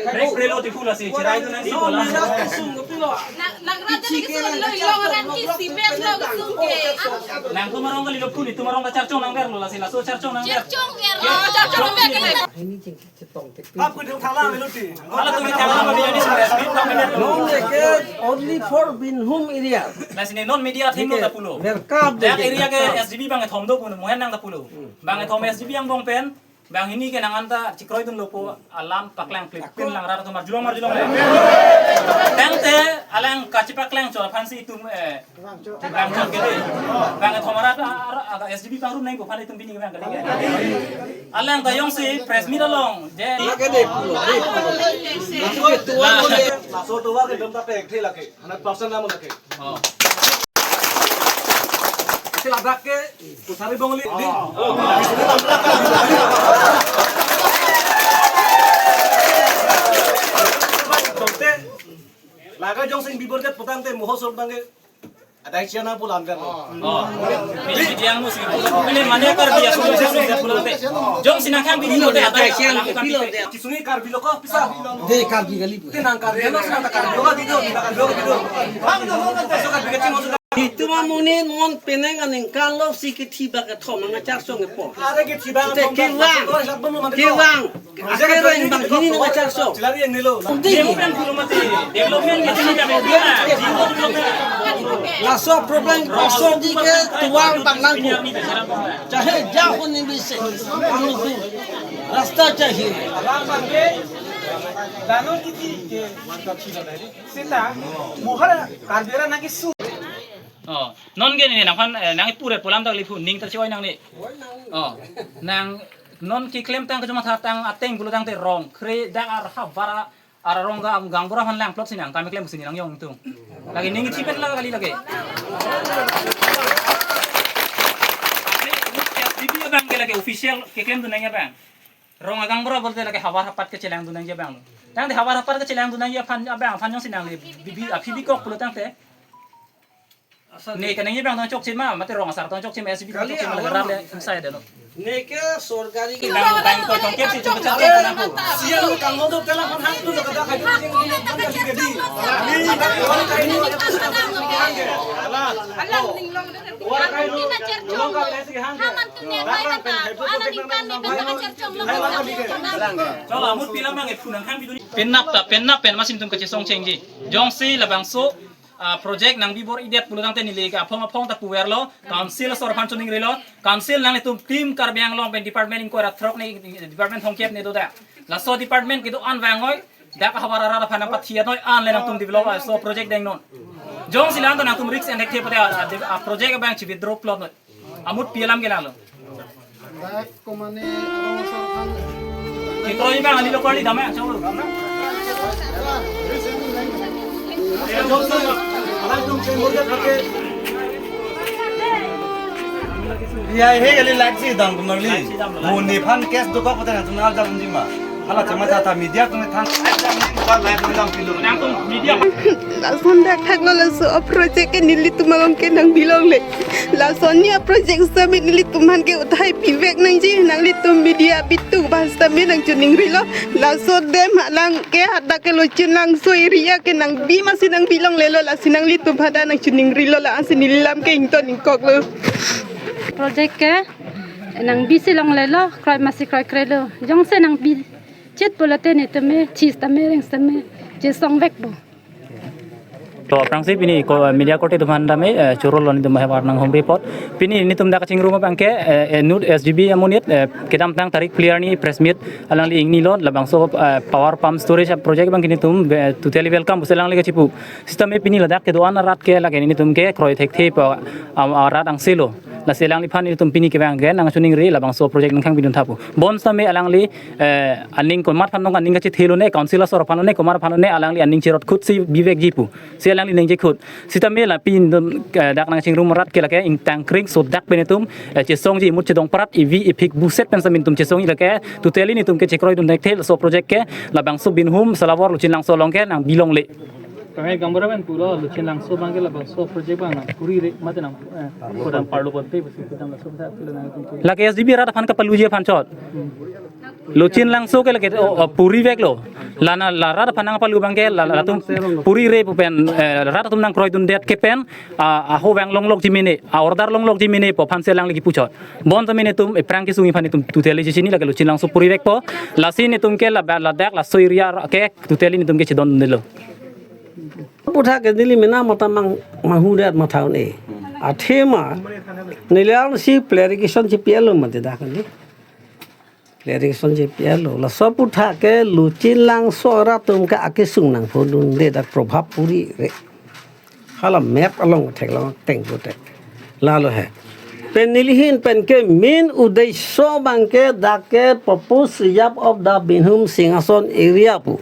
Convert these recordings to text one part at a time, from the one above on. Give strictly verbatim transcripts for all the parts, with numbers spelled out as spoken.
Break, break lo, ti pula si, chirai tu nang di bola. Nang, nang raja ni kesun lo, ilong aran ke si best lo, kesun ke. Nangtum arong kalilo puni, itum arong ta charchong nangverlo lasi, laso charchong nangver. Charchong verlo, charchong verlo. Kap ko thang lang lo ti. Hala tumi thang lang lo, di sini. Non ke only for Binhum area. Lasi ne non media athengno ta pulo. Merkap de. Dak area ke S G B bang kethom do pulo, mohen nang ta pulo. Bang kethom S G B angbong pen, bang hini ke nang anta chekroidunlo pu alam paklang klip pin lang rat atum arjulong arjulong le. Tangte alang kachepaklang chot aphan si itum, eh, bang chot ke dei. Bang kethom arat, ah, ah, S G B bang rum neng ko aphan itum pini bang ke dei. Alang ta jongsi press meet along je. Lake dei pulo, dei pulo. Laso ketua ko dei. Laso ketua kedam ta pek the lake. Hundred percent nang lake. Oh. Isi ladak ke Kusari Bongli. Oh. Tangte, laga jongsi bibor det putangte moho sol bangke adai chiana pulan kan. Oh. Bini yang musi. Bini mane Karbi ya, sudah sudah pulang te. Jongsi nangkhang bini lo te adai chiana pulang te. Kisungi Karbi lo ko pisa. Dei Karbi kali pu. Te nang Karbi lo, nang Karbi lo gitu, nang Karbi lo gitu. Itum amonit non penang aningkan lo si kethi bang kethom nang charchong epo. Are kethi bang te kethom kevang, kevang. Akereng bang hini nang charchong. Chilari yang nilo. Dei. Development ke sini kami dia. Laso problem, laso di ketua bang nangpu. Chahe jahon ni bisi. Rasta chahiye. Dano kiti ke sita muhar Karbi arat nang kesu. Oh, non ke ne nangphan, eh, nang pure polam dak liphu ning ta choi nangne. Oh, nang non keklem tang kejuma tha tang ateng pulo tangte rong kre dak ar havar arat rong ga am gaonbura aphan lang plot si nang kami klem si nang jong tung. Lake ning chipet la kali lake. Di bang ke lake official keklemdun nangji abang. Rong agaonbura pulote lake havar hapat kechelangdun nangji abang. Tangte havar hapat kechelangdun nangji aphan abang aphan jongsi nang le bibi aphi bikok pulo tangte. Ne kaningje abang tong chokche ma, mate rong asar tong chokche ma, S B tong chokche ma, lake rat le inside lo. Neke sorkari ke bang bang ko tong kep si chokche ma. Siang kang lo dok telang kon hang tu lo kada khai tu jing ni kan ka si gedi. Ni bang ko kai ni. Alang ning long de. War kai lo. Long ka si hang. Bang bang pen hai project nang nang hai lo. Hai lo ka bi ke. Cholo amut pila mang e phunang khang biduni. Penap ta penap pen masin tum kachesong chengji. Jongsi labangso ah, project nang bibor-idet pulo tangte neli ke aphong aphong ta puverlo, council asor aphan choningrilo, council nanglitum team Karbi Anglong pen department ingkoi ra throk ne department thomkep ne doda. Laso department kedo-an vangoi, dak havar arat aphan nangpathi anoi an le nangtum develop aso project dengnon. Jongsi la-an ta nangtum risk enthekthe pute, ah, ah, project abang chi withdraw plot noi. Amut pi alam ke lalo. Dak komane arong asar aphan. Kikroi bang ani lo kali dam ya, chau. Iya, he kali live si dam kemang li. Mo ne phan case dokok pute nangtum nang jam jima. Hala chama ta ta media tum than. Nangtum media. Lason dak thaklo laso project ke nelitum along ke nangbilongle. Lason ni a project sitame nelitum aphan ke uthai pivek nangji, nanglitum media bitu bang sitame nangchoningrilo. Laso dam alang ke hadak ke Lochin Langso area ke nangbi masi nangbilonglelo, lasi nanglitum hadak nangchoningrilo, la-ansi neli lam ke ington ingkoklo. Project ke nangbi si longlelo, kroi masi kroikrelo. Jongsi nangbi chit pulote ne tame, chis tame, rings tame, chesongvekpo. To aphrangsi pini ko media korte atum aphan tame, eh, choro lo netum havar nanghumri apot. Pini netum dak kachingrum abang ke, eh, eh, inut S G B amonit, eh, kedamtang tarik phli arni press meet alangli ingnilo labangso, eh, power pump storage project abang ke netum, eh, totally welcome pusi alangli kachipu. Sitame pini ladak kedo-an arat ke lake netum ke kroi thekthe pa, am, arat angse lo. Lasi alangliphan netum pini kevang ke nangchoningri labangso project nangkhang bidun tha pu. Bonsitame alangli, eh, aning komat aphan nong aning kachethelo ne, council asor aphan ne, komat aphan ne, alangli aning cherot khut si bivekji pu. Si alangli ningje khut. Sitame la pini netum, eh, dak nangchingrum arat ke lake ingtang kring so dak pen netum, eh, chesongji imut chedong parat ivi iphik buset pen sitame netum chesongji lake totally netum ke chekroidun thekthe laso project ke labangso Binhum Salawor Lochin Langso along ke nangbilongle. Kami gaonbura pen pulo Luchin Langso abang ke labangso project abang nangpuri re mate nang, eh, kodam parlo ponpe pusi kodam laso sa pulo nangtum puri. Lake S D B rat aphan kapaluji aphan chot. Luchin Langso ke lake, oh, oh, puri veklo. Lana la rat aphan nangpalu abang ke la, latum puri re pu pen, eh, rat atum nangkroidundet ke pen, ah, aho vang longlokji mene, a-order longlokji mene pu aphan si alangli kipu chot. Bonta mene netum ephrang kesung aphan netum totally chechini, lake Luchin Langso puri vekpo. Lasi netum ke la, ladak laso area ke totally netum ke chedondelo. Aphuthak ke neli mena mata mang, manghudet matha un-e. Athema neli along si clarification chepi-etlo mati dak neli. Clarification chepi-etlo. Laso aphuthak ke Luchin Langso arat atum ke akesung nangphodunde, dak probhab puri re. Hala map along theklong teng puthak. Lalo he. Pen neli ahin pen ke main uddesho abang ke dak ke proposed reserve of the Binhum Singhason area pu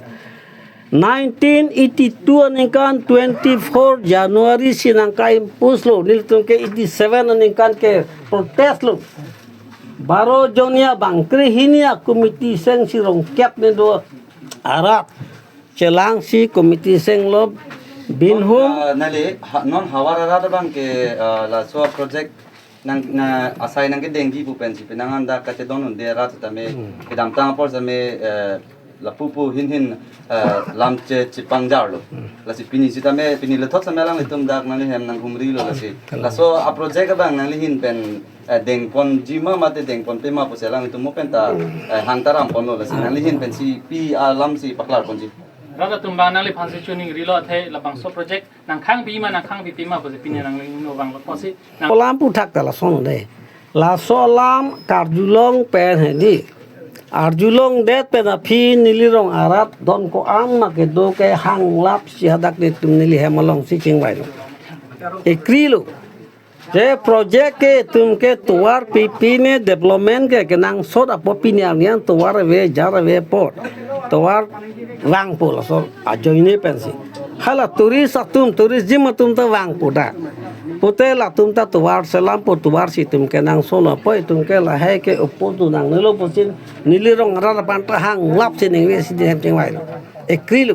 nineteen eighty-two aningkan twenty-four January si nangka-impose lo, nelitum ke eighty-seven aningkan ke protest lo. Baro jonia bangkrehini a-committee aseng si rong kep ne do arat chelang si committee aseng lo Binhum. Ah, neli ha, non havar arat abang ke, ah, laso project nang, na asai nangkedengji pu pensi penang anda kachedondunde arat tame kedamtang apor tame, eh, lapu pu hin hin, eh, lam che chepangjarlo. Lasi pini sitame pini lethot tame alanglitum dak nanglihem nanghumrilo lasi. Laso a-project abang nangli ahin pen, eh, dengponji ma mate dengponpe ma pusi alanglitum mo penta, eh, hangta ramponlo lasi nangli ahin pensi pi alam si paklarponji. Rat atum abang nangliphan si choningrilo athe labangso project nangkhangpi ma nangkhangpipe ma pusi pini nangli ino vanglo pusi nang- Alam aphuthak ta lason de. Laso alam karjulong pen hedi. Arjulongdet pen aphi neli rong arat don ko-an ma kedo ke hanglap si hadak netum nelihem along si chingvailo. Ekrilo. Je project ke itum ke tovar pipi ne development ke kenangsot apot pini arni an tovar ave, jar ave apot. Tovar vangpo laso ajoine pensi. Hala tourist atum, tourism atum ta vangpo dak. Pute latum ta tovar selampo, tovar si itum kenangsotlo apot itum ke lahai ke opor tu nangnelo pusi neli rong arat aphan ta hanglap si ningve si nelihem chingvailo. Ekrilo.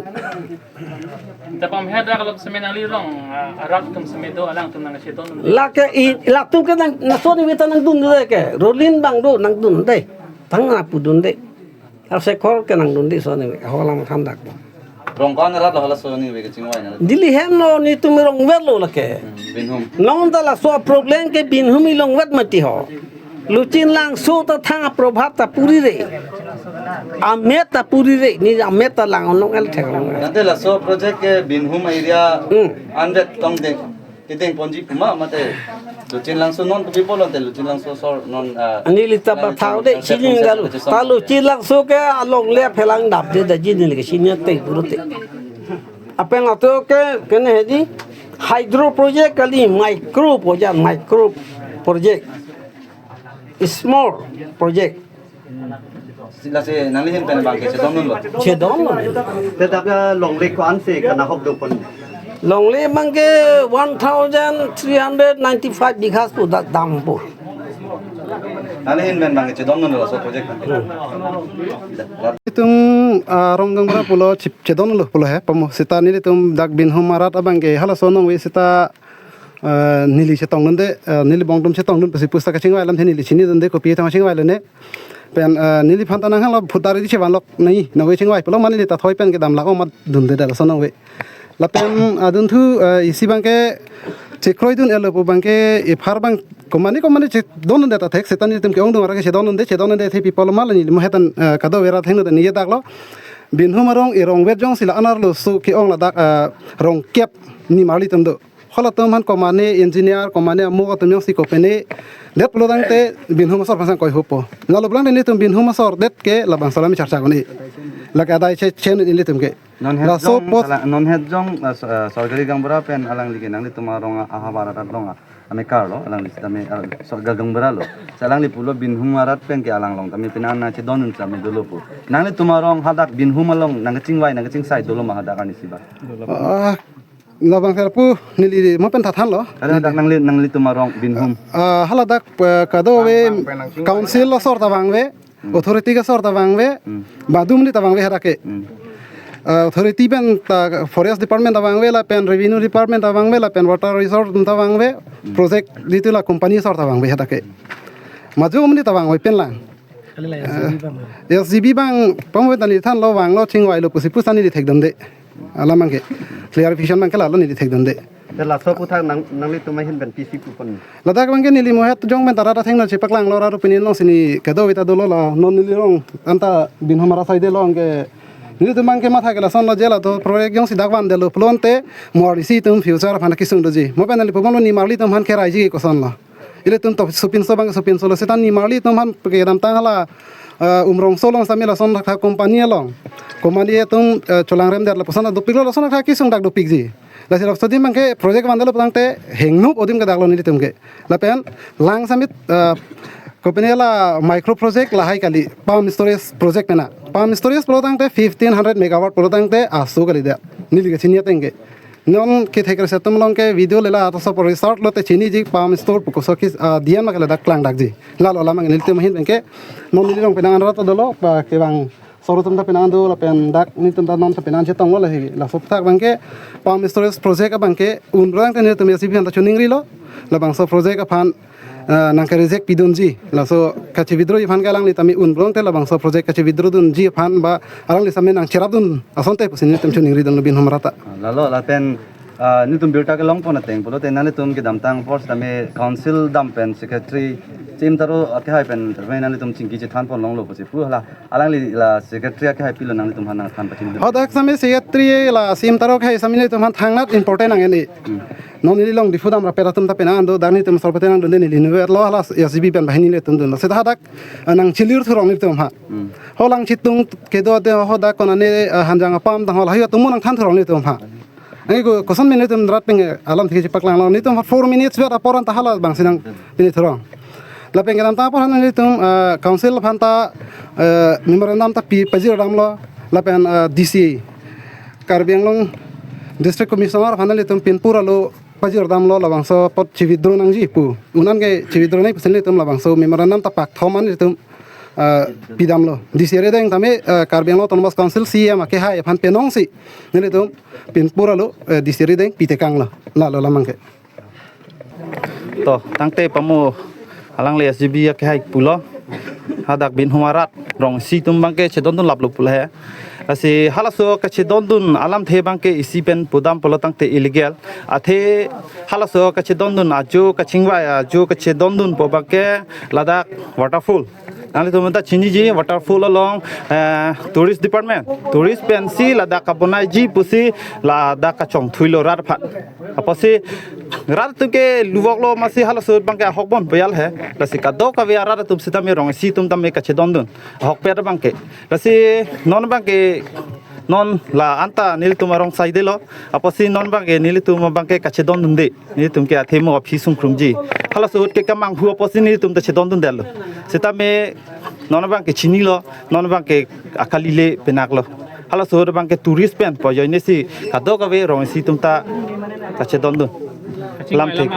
Tepam he dak alop seme nangli rong, ah, arat atum seme do alangtum nangchedon. Lake i, latum ke nang, laso ningve ta nangdunde ke. Rolling abang do nangdunde. Thang apudunde. Arse khor ke nangdunde laso ningve. Ho alam than dak do. Rong ko-an arat lo halaso ningve kechingvai na? Nelihem lo, netum rong ver lo lake. Hmm, Binhum. Non ta laso problem ke Binhum along vet mati ho. Luchin Langso ta thang aprobhat ta puri re. Amet ta puri re, ne amet ta lang onong el thek onong el. Ante laso project ke Binhum area Hmm. anvet tongdeng, kedengponji pu ma mate Luchin Langso non pu pi pulo ante Luchin Langso asor non, ah, Ani lita pathau de, Luchin Langso sining galu. Kachesong. Ta Luchin Langso ke alongle aphelang dapde daji neli ke sining te puro te. Apeng ato ke kene hedi hydro project kali, micro project, micro project. Small project. Lasi nangli ahin pen abang ke chedondunlo. Chedondun. Te dak longle ko-an si kana hok do pon? Longle abang ke one thousand three hundred ninety-five bighas pu da-, dam pu. Nangli ahin pen abang ke chedondunlo laso project. Hmm. Itum, ah, rong gaonbura pulo chip chedondunlo pulo he. Pamo seta nelitum dak Binhum arat abang ke halaso ningve seta, ah, neli chetongdunde, ah, neli bong atum chetongdun pusi pusta kachingvai alamthe neli chinidunde kopi thang chingvailo ne. Pen, ah, neliphan ta nanghanglo voter I D chevanlok nangji, ningve chingvai pulo mane neli ta thoi pen kedam lak-o ma dunde da laso ningve. Lapen adunthu, ah, isi abang ke chekroidun elo pu abang ke ephar abang komane komane chedondunde ta thek seta nelitum ke-ongdung arat ke chedondunde, chedondunde the people ma la neli mo hetan, ah, kadokave arat hengnode neli daklo. Binhum arong erong vet jongsi la anerlo su ke-ong ladak, ah, rong kep ni marli atum do. Halatum aphan komane engineer, komane amok atum jongsi kopene det pulo tangte Binhum asor aphan sang koi hupo. Lalo pulang netum Binhum asor det ke labangso alam charcha koni. Lake adai che chen nelitum ke. Non het Laso jong pot- sala-, non het jong, ah, so-, ah, sorkari gaonbura pen alangli ke nanglitum arong ahavar arat along amekar lo, alangli sitame, ah, sorkari gaonbura lo. Si alangli pulo Binhum arat pen ke alang along tame penang nangchedondun tame dolo pu. Nanglitum arong hadak Binhum along nangkachingvai nangkachingsai dolo ma hadak arnisi ba? Ah, labang sar pu neli mo pen tha thanlo. Ada hadak nangli, nanglitum arong Binhum. Ah, haladak, eh, kadokave Bang, bang, bang, nangchingvai. Council asor ta vangve, Hmm. authority asor ta vangve, Hmm. badum ni ta vangve hadak ke. Hmm. Uh, authority pen ta forest department ta vangve lapen revenue department ta vangve lapen water resource ta vangve, project ditu la company sor ta vangve hadak ke. Maju umni ta vangve pen lang. Kali la S G B bang. S G B bang pamo ta neli thanlo vanglo chingvailo pusi pusi neli thekdunde. Alam abangke clarification abangke lalo neli thekdunde. Te laso aphuthak nang nanglitum ahin pen pisi pupon. Ladak abangke neli mohet jong pen ta rat athengno chepaklanglo, rat opinion alongsi neli kedo vita dolo la non neli rong anta Binhumara side along ke nelitum abangke matha ke lasonlo je la to project jongsi dak vandetlo pulote mo arnisi atum future aphan kesung doji. Mo pen neli pupon nimarli atum aphan keraiji kosonlo. Ilitum to sopinso abangke sopinsolo seta nimarli atum aphan kedamtang hala, eh, Umrongso along sami lason tha company along. Company atum, eh, cholangremdet lapuson dopiklo lason tha kesung dak dopikji. Lasi laso adim abangke project vandetlo pulotangte hengnup adim kedaklo nelitum ke. Lapen lang sami, eh, company la micro project lahai kali pump storage project pena. Pump storage pulotangte fifteen hundred megawatt pulotangte aso kalidet. Neli kachini ateng ke. Non kethek research atum along ke video lela ato sopo resort lote chiniji pump store pu koso ke, ah, dian ma ke ladak klangdakji. Lalo alam abang nelitum ahin abangke non neli rong penang anrat dolo pa kevang sor atum ta penang do lapen dak nelitum ta non ta penang chetonglo lahi. Laso aphuthak abangke pump storage project abangke un rang te nelitum S G B aphan ta choningrilo. Labangso project aphan, eh, nangke reject pidunji. Laso kache-withdraw aphan ke alangli tame un rang te labangso project kache-withdraw dunji aphan ba alangli sami nangcherapdun asonte pusi nelitum choningridunlo Binhumara ta. Lalo lapen, ah, nelitum birta kelongpon ateng pulote nanglitum kedamtang apor sitame council dam pen secretary chim taro akehai pen tame nanglitum chingki chethanpon longlo pusi pu hala alangli la secretary akehai pilo nanglitum aphan nangthan pachini. Hadak sami secretary la chim taro akehai sami nelitum aphan thangnat important nang ini. Hmm. Non neli along Diphu dam rapet atum ta penang do, dak nelitum sorpete nangdunde neli inutvet lo hala S G B pen banghini nelitum dunlo. Seta hadak, ah, nangchelir thurong nelitum aphan. Hmm. Ho Langchitung kedo ate ho dak konane, ah, Hanjang apam tang ho lahai atum nangthan thurong nelitum aphan. Anke ko koson pen nelitum rat pen alamthe chepaklanglo nelitum four minutes vet apor anta hala abangsi nangpini thurong. Lapen kedamtang apor nelitum, ah, council aphan ta, eh, memorandum ta pi pajirdamlo lapen, ah, D C Karbi Anglong District Commissioner aphan nelitum pinpur alo pajirdamlo labangso apot che-withdraw nangji pu. Un-an ke che-withdraw nangji pusi nelitum labangso memorandum ta pakthom an nelitum, ah, pidamlo. D C arideng tame, ah, Karbi Anglong Autonomous Council C E M akehai aphan penongsi nelitum pinpur alo, eh, D C arideng pitekanglo. Lalo alam abangke. To, tangte pamo alangli S G B akehai pulo. Hadak Binhumara rong isi atum abangke chedondun laplo pulo he. Lasi halaso kachedondun alamthe abangke isi pen pudam pulotangte illegal. Athe halaso kachedondun ajo kachingvai ajo kachedondunpo abangke ladak waterfall. Nanglitum ta chiniji waterfall along, eh, tourist department. Tourist pensi ladak kabonaiji pusi ladak kachongthuilo rat aphan. Apotsi rat atum ke luvoklo masi halaso abangke ahok bon peyal he. Lasi kadokave arat atum sitame rong isi atum tame kachedondun. Ahokpet abangke. Lasi non abangke non la anta nelitum arong saidelo. Apotsi non abangke nelitum abangke kachedondunde. Nelitum ke athema aphi sungkrungji. Halaso ahut ke kemanghu apotsi nelitum ta chedondundetlo. Sitame non abangke chinilo, non abangke akali le penaklo. Halaso ahut abangke tourist pen pu ajoinesi kadokave rong isi atum ta kachedondun. Alamthe.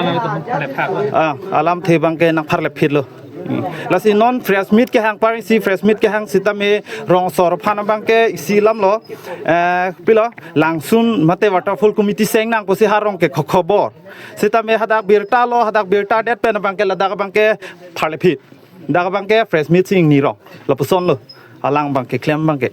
Ah, alamthe abangke nangpharlepphitlo. Hmm. Lasi non press meet kehang, parisi press meet kehang sitame rong sor aphan abangke isi alamlo, eh, pilo, Langsun mate waterfall committee seng nang pusi ha rong ke kho-, khobor. Sitame hadak birta lo, hadak birta det pen abangke ladak abangke pharlepphit. Dak abangke press meet si ingnirong. Lapusonlo. Alang abangke klem abangke.